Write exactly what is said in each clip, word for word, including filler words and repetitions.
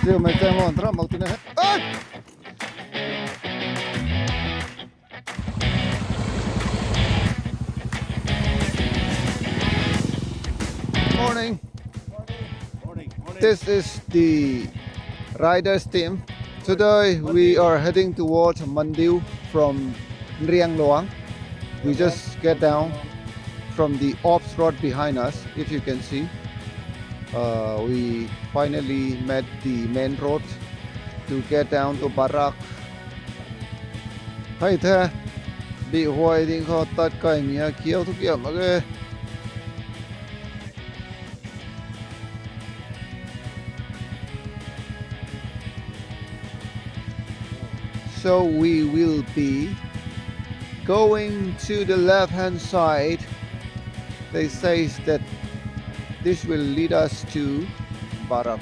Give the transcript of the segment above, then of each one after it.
Still, my time on, drop out in a. Hey! Morning. Morning. Morning. This is the riders team. Today we are heading towards Mandiu from Nriangluang. We just get down from the ops road behind us, if you can see. Uh, we finally met the main road to get down to Barak. Hei the, bi huay ding khou tat kai ni a kiau thu kiau mak e. So we will be going to the left hand side. They says that this will lead us to Barak.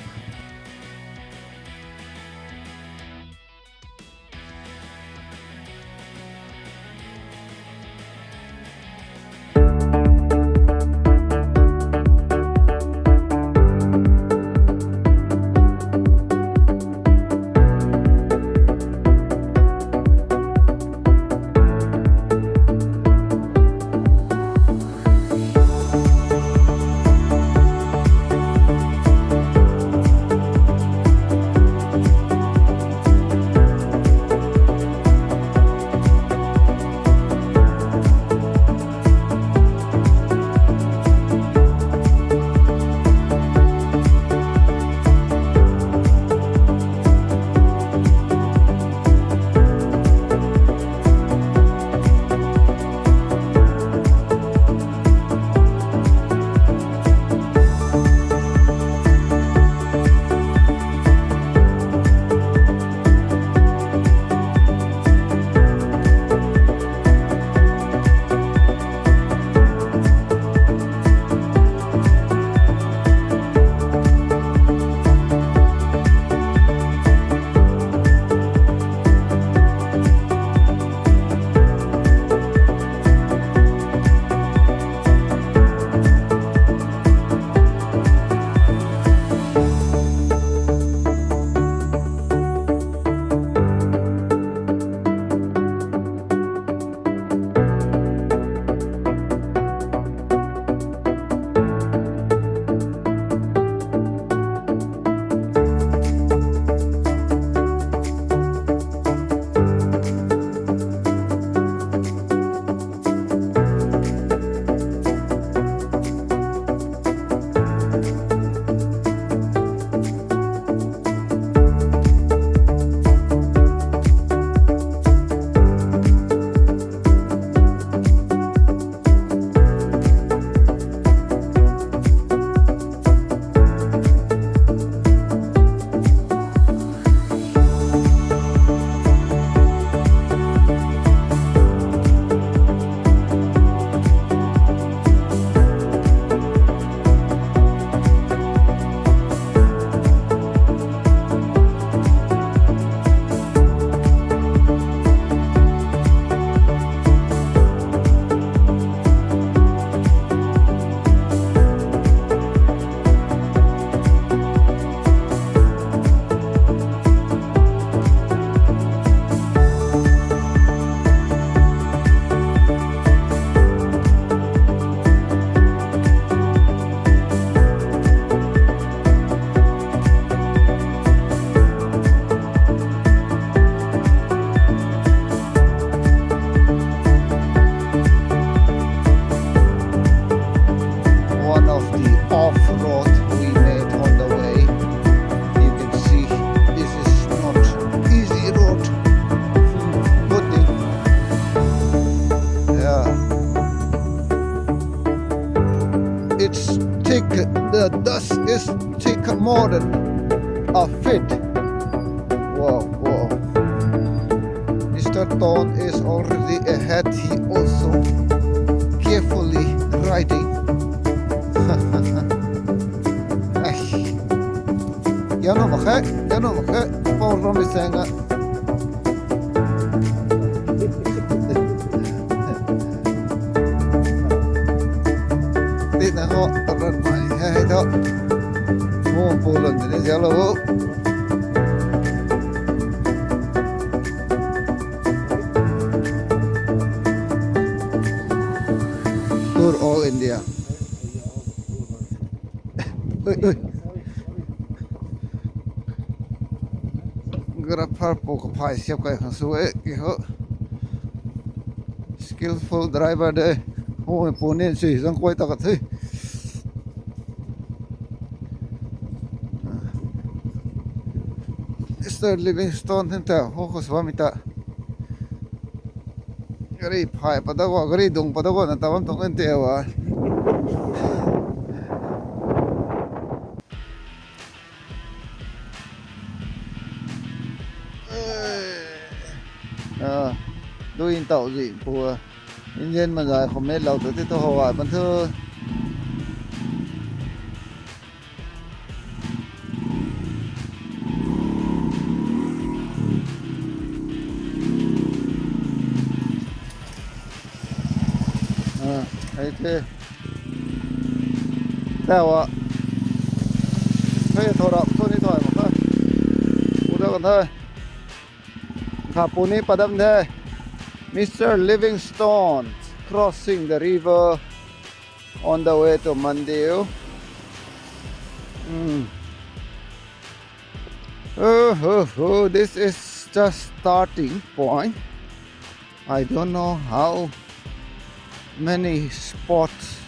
One of the off-road we made on the way. You can see this is not easy road. Good thing. Yeah. It's thick. The dust is thick more than a feet. Wow, wow. Mister Ton is already ahead. He also carefully riding. Ai. Yano makhe, yano makhe. Pau ram isanga. Tina ho, ran mai hai hai tho. Mo pulon de ne jalo. India. Ui, ui. Grapher pu kaphay siap kai khang sw e ki ho. Skillful driver de. Ho pu nin sui zang koi ta ka the. Mister Livingstone thin ta ho khou sw mi ta. Gari phay pa da go, gari dung pa da go na ta bam tuang kan teu a. Ah, dui ntauh zi pu, engine mazai khou met lou tu ti tu how ai pan thu. Ah, hei the. Tau a. Hei thou rap thu ni thau mak kha. Pu da kan the. Kha pu ni padam the. Mister Livingstone crossing the river on the way to Mandeo. Hmm. Oh, oh, oh, this is just starting point. I don't know how many spots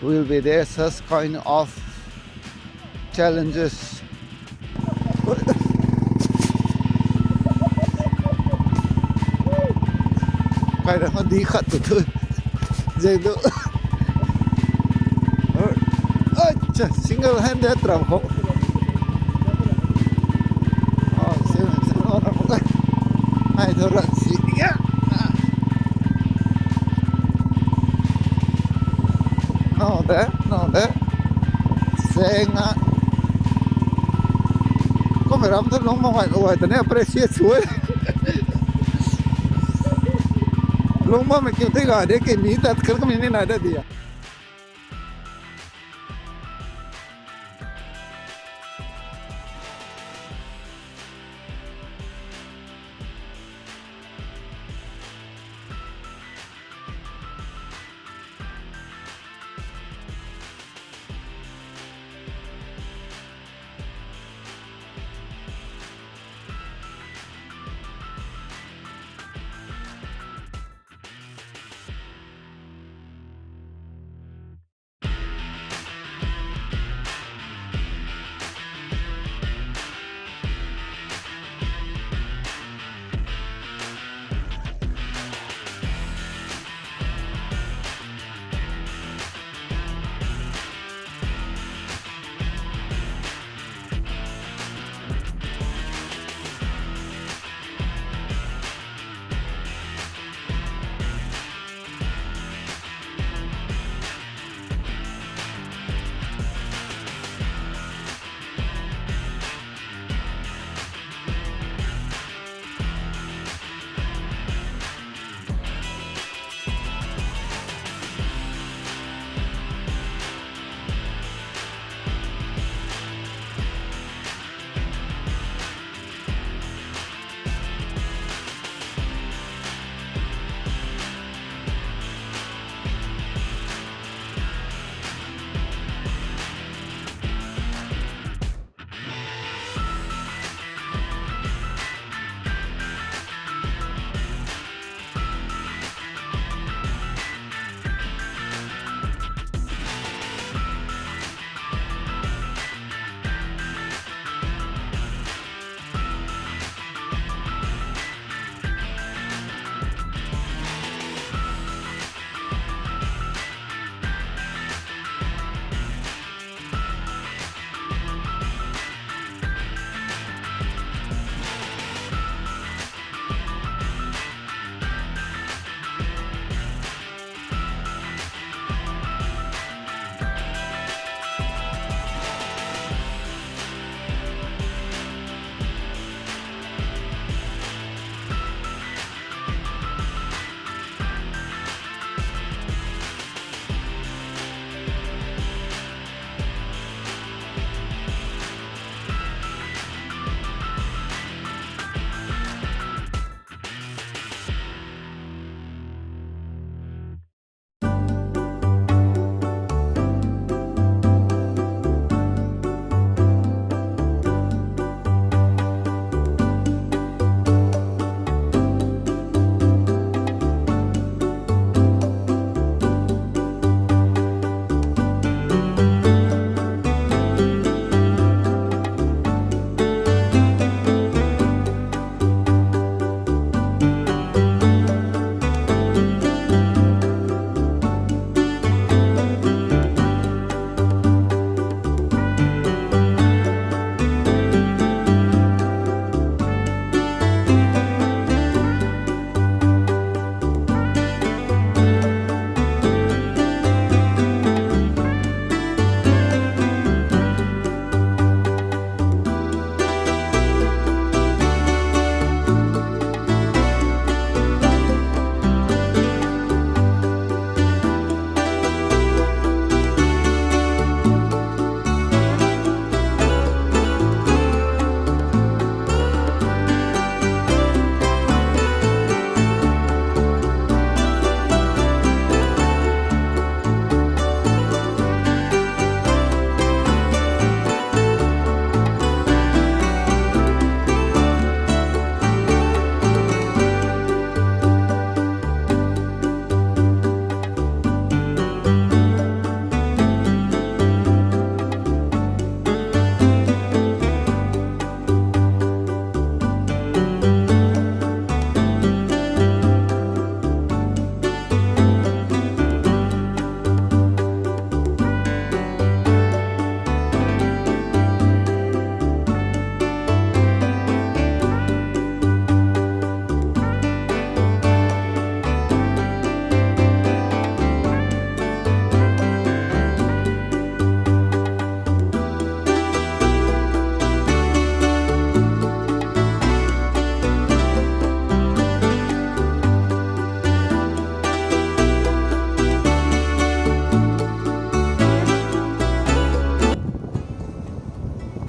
will be there, such kind of challenges. Kai ra di khat tu tu. Zai do. Acha, single handed ram ho. Oh, single, single ram ho. Hai tu ram si ya. No de, no de. Seng a. Kum ram thu lung bam ngai, uai ta ne appreciate sw e. Lung bammei kiu tei ga de, ke mi tat kar kum ni nai da di a.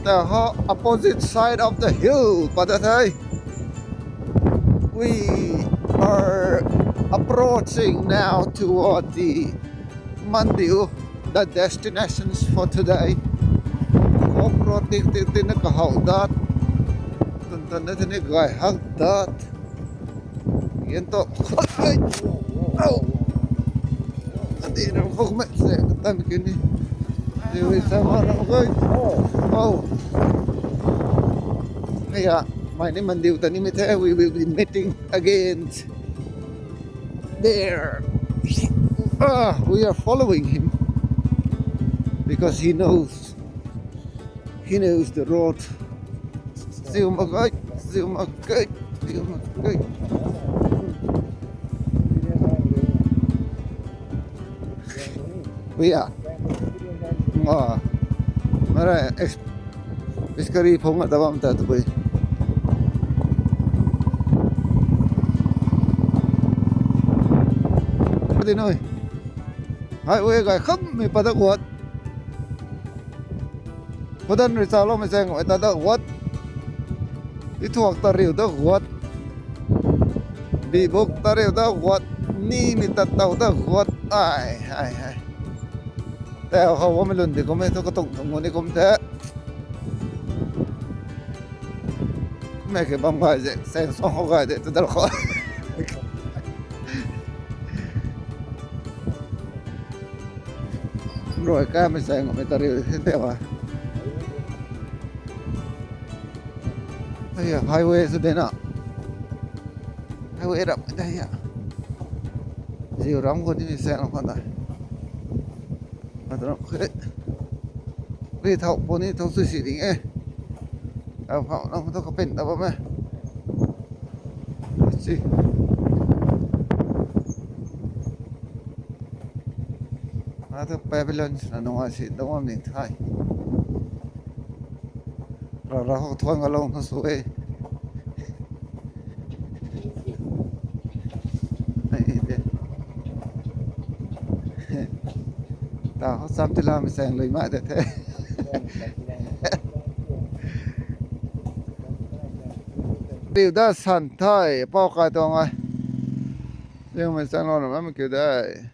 The ho-, opposite side of the hill, pa ta the. We are approaching now toward the Mandiu, the destinations for today. Off-road ting ting ting na kahaw dat. Tun tun na tini gay hak dat. Yen to. Au. Adi na khok me se tan kini. Diu sa ma na gai. Au. Haya, mai ni Mandiu ta ni mi the, we will be meeting again there. Ah, we are following him because he knows, he knows the road. Ziu mak ge, ziu mak ge, ziu mak ge. Ui a. Nga. Mara ex-, Piscary phung a tabam ta tu bui. Di noi. Highway gay kham mi pa da guat. Khodan rui chaloumei zaeng ta da guat. Ithuak ta riu da guat. Bibuk ta riu da guat. Ni mi tat tau da guat. Ai, ai, ai. Tei hou bammei lun di kum e, thu katung tung ni kum the. Kum e ke bam gay ze, seng song hou gay de, tu dal khou. Rui kamei seng mi ta riu the te wa. Aya, highway sw de na. Highway ram de ya. Ziu ram khou ni seng khou na. Adram khe. Ri thau puni thau sui si ding e. Au phau na thu kapin ta bam e. Si. Na thu pavilion na nunga si dong am ni thai. Ra ra ho thuan ga long na su e. Ai, ai, de. Ta ho sam ti lam seng lui ma de the. Riu da san thai, pau kai tuang ai. Riu mei sang lo na ma kiu dai.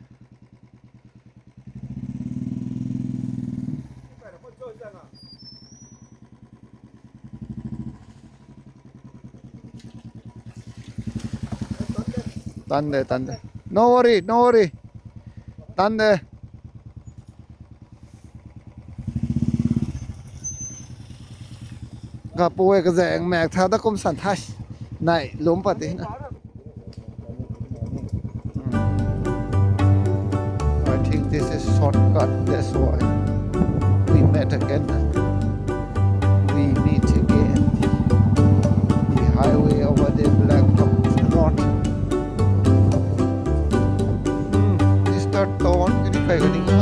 Tan de, tan de. No worry, no worry. Tan de. Gapu e kazaeng mak tha da kum san thai. Nai, lum pa ti na. I think this is shortcut, that's why we met again. We meet again. The highway over the blacktop road. Hmm, Mister Ton, kini kai kani ko.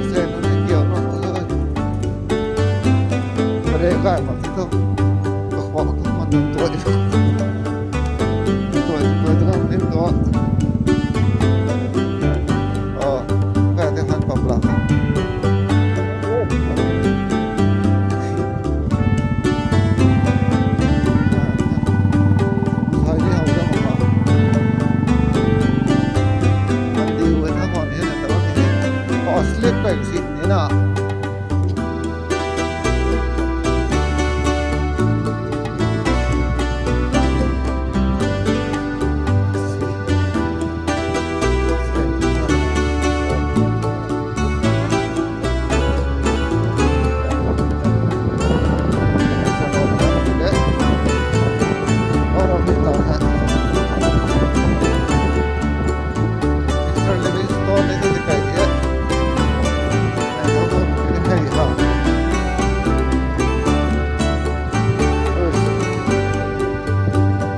Sen ni kiu no ko. Re kai ma to. Ko ko to man to. Tuai, tuai, tuai, tuai, tuai. Oh, kai te han pap la. Sai ni hau da ma. Kan diu na kon ni na ta ni. Oh, slip kai si ni na.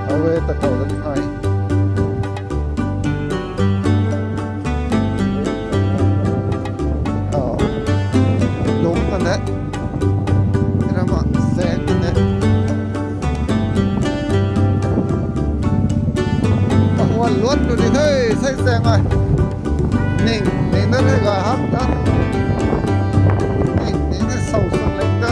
Highway ta tau da ni hai. Oh. Lung kan de. Ramah zaeng kan de. Kahuan luan tu ni the, sei zaeng ai. Ning, ning na the ga hak ta. Ning, ning na sau sau leng ta.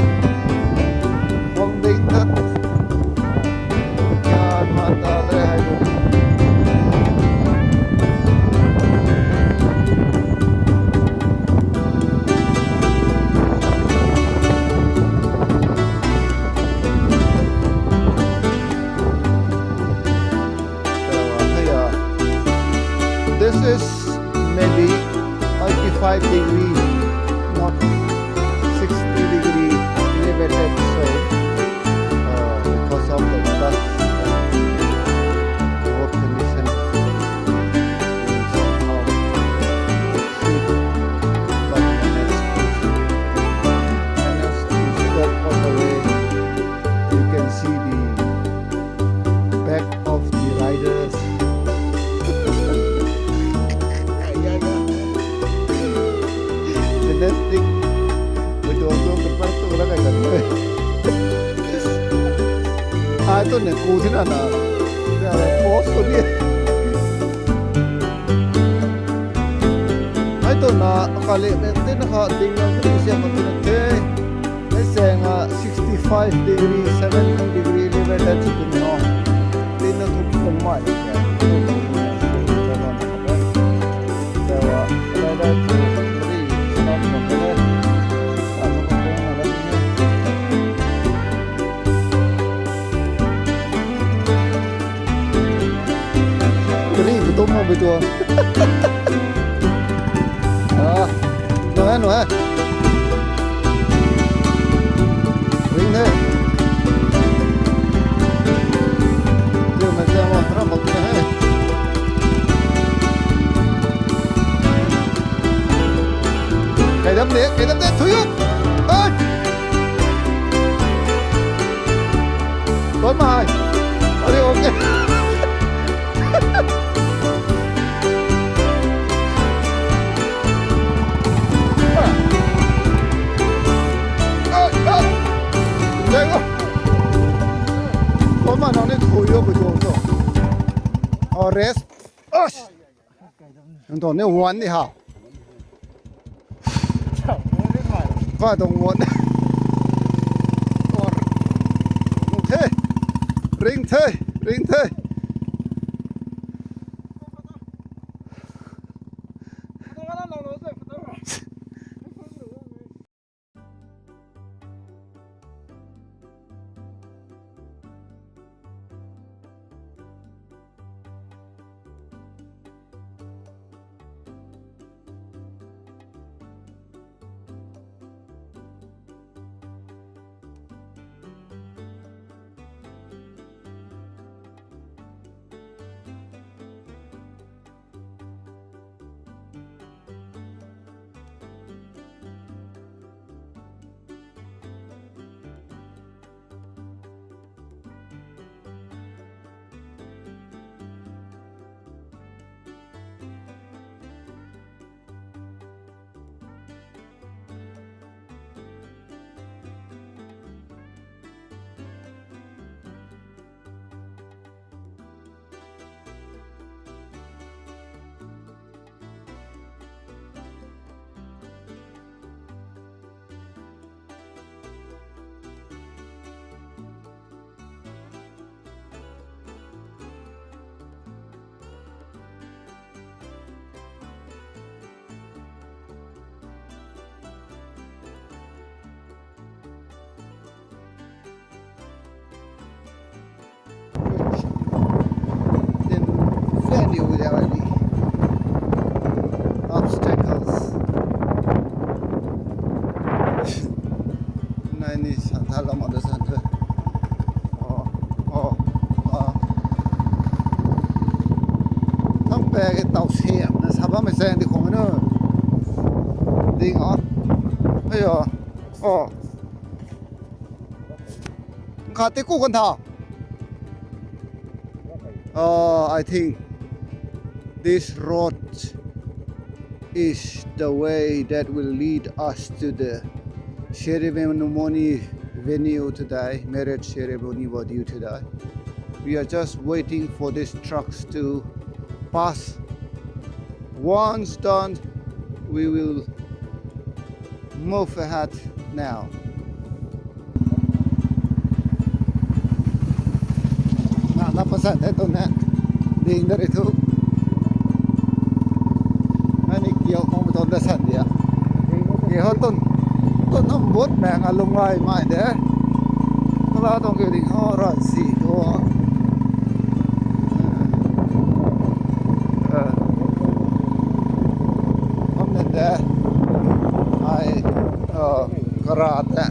Ai tu ne ku thina na. Post tu ni. Ai tu na kali me tin kha ding na ni se ma tu na the. Ai se nga sixty-five degree, seventy degree ni ve ta chu tin no. Tin na tu kung mai. Ri tu mo bi tu. Ah, no hai, no hai. Ring the. Yo, main se mo, ram bak the. Kaidam de, kaidam de, thuyu. Ai. Tuan mai. Ari, okay. Ai, ai. Tuan mai, nang ni thuyu bu tuan so. Oh, rest. Ash. Nang tuang ni wan ni hau. Ka tuang wan. Ring the, ring the, ring the. Then fairly without any obstacles. Nai ni san tha lam ada san the. Oh, oh, oh. Tam pe ke tau se na sa bam se di khong na. Ding ah. Ayo. Oh. Kha te ku kan tha. Uh, I think this road is the way that will lead us to the ceremony venue today, marriage ceremony venue today. We are just waiting for these trucks to pass. Once done, we will move ahead now. Na, na pasan the tu na. Ding dari thu. Na ni kiu khong tu da san dia. Ki ho tun. Tun nam bot meng a lung lai mai de. Kala tong kiu ding ho ran si tu. Eh. Kham nen de. Ai, eh, kara te.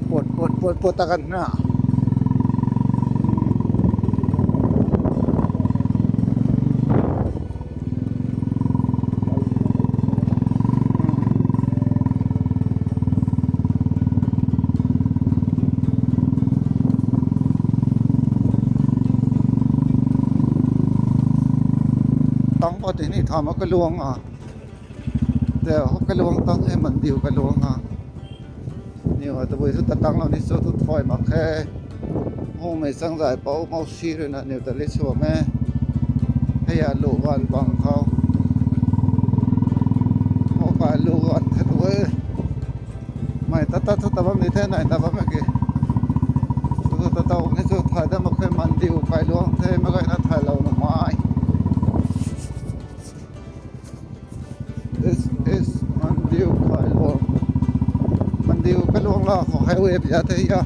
Put, put, put, put ta kan na. Tang pa tini thama kaluang a. Te ho kaluang tang e mandiu kaluang a. Niw a tabui thu tatang lou ni chu thu thuay mak khe. Mumei changzay pou mousi rui na niw ta li sw bam e. Hei a lu ganv bang khou. Mou kai lu ganv the tu e. Mei ta ta thu ta bam ni the, nai ta bam e ki. Thu ta ta ni chu thay da mak khe, Mandiu kai luang the, ma gayna thay lou na mai. This is Mandiu Kailuang. Mandiu Kailuang la khou highway pia the ya.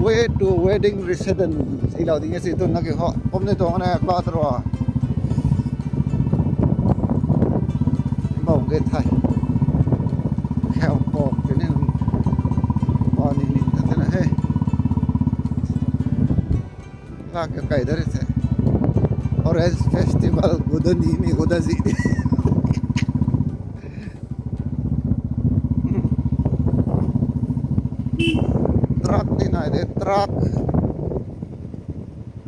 Way to wedding residence. Ilou ding e si tu na ki ho. Pom ni tuang na kla tro. Bau ge thai. Kheu pom ke ni. Ba ni ni ta te na he. Lak ka kai da re the. Orange Festival guda ni ni guda zi ni. Truck ni nai de, truck.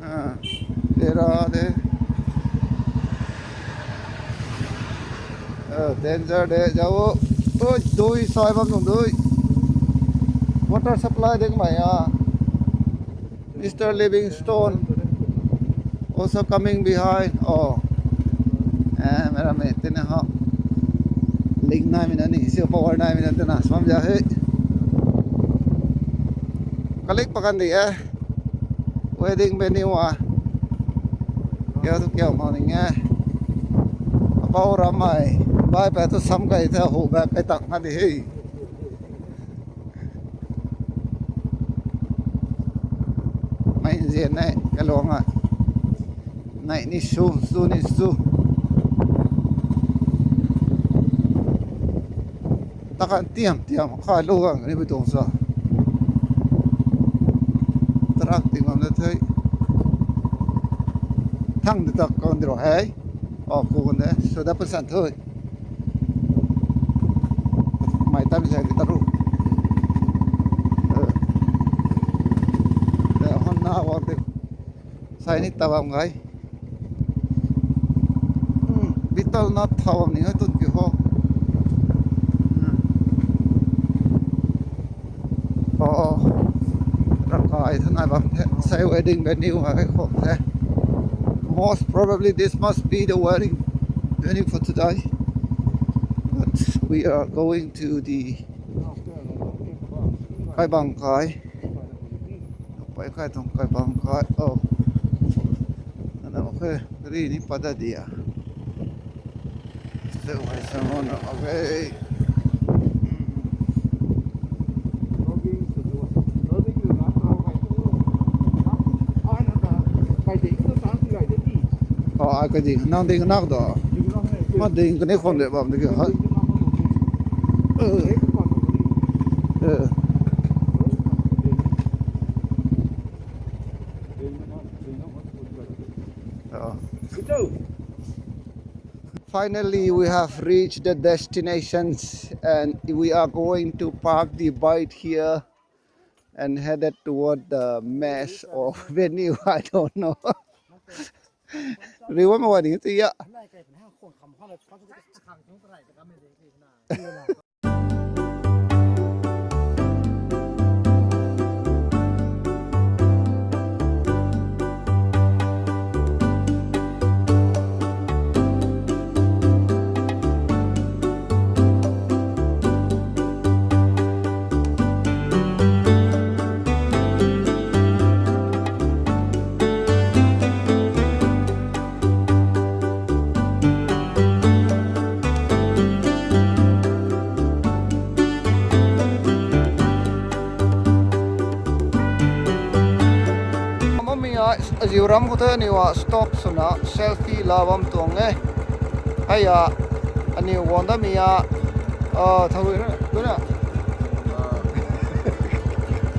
Ah, tera de. Ah, danger de, jao. Oi, dui sai bam nung dui. Water supply ding mai ya. Mister Livingstone also coming behind. Oh. Eh, mera mei tena ho. Link nai mi na ni, si power nai mi na tena, sam ja he. Kalik pakan di e. Wedding venue a. Kiu thu kiu mau ning e. Apou ramei. Bai pa thu sam kai the, hu ba kai tak na di he. Mei nzian e, kaluang a. Nei ni su, su ni su. Takan tiam, tiam, kha lu gang ni bui tuang sa. Truck ting bam na the. Thang di tak kan di ro hei. Oh, khu kan de. Suda pasan the. Mei tam zai di ta ru. Eh. Eh, hon na wa de. Sai ni ta bam gai. Hmm, bital na tha bam ni ngai tun ki ho. Hmm. Oh, oh. Rakai thanai bam the. Sai wedding venue hai khou the. Most probably this must be the wedding venue for today. But we are going to the Kaibang Kai. Pai kai tuang Kaibang Kai. Oh. Ana okay. Ri ni pada dia. Step by step on, okay. Oh, ai ka ding, nang ding nak do. Ma ding kani khon de bam de ha. Eh. Eh. Oh. Finally, we have reached the destinations and we are going to park the bike here and headed toward the mess of venue. I don't know. Riwa ma wani tu ya. Mami a, aziu ram khou the aniw a stop swna selfie la bam tuang e. Hei a, aniw guang da mi a, ah, tharui na, tuna.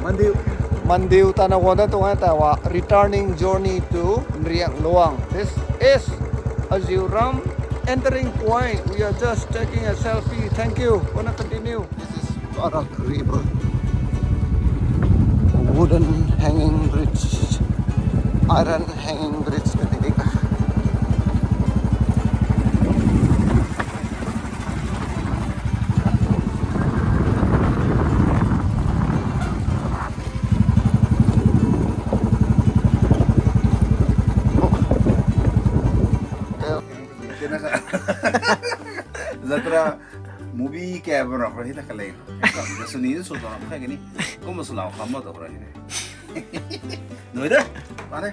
Mandiu. Mandiu tana guang da tuang e ta wa, returning journey to Nriangluang. This is Aziuram entering point. We are just taking a selfie. Thank you. Wanna continue. This is Barak River. Wooden hanging bridge. Iron hanging bridge. Kati di ka. Jatra movie kaba ra khou hei ta kaleng. Suni sw ta ram khai kani. Kumna swlou kham ma ta khou ra hei. Nui de. Pa de.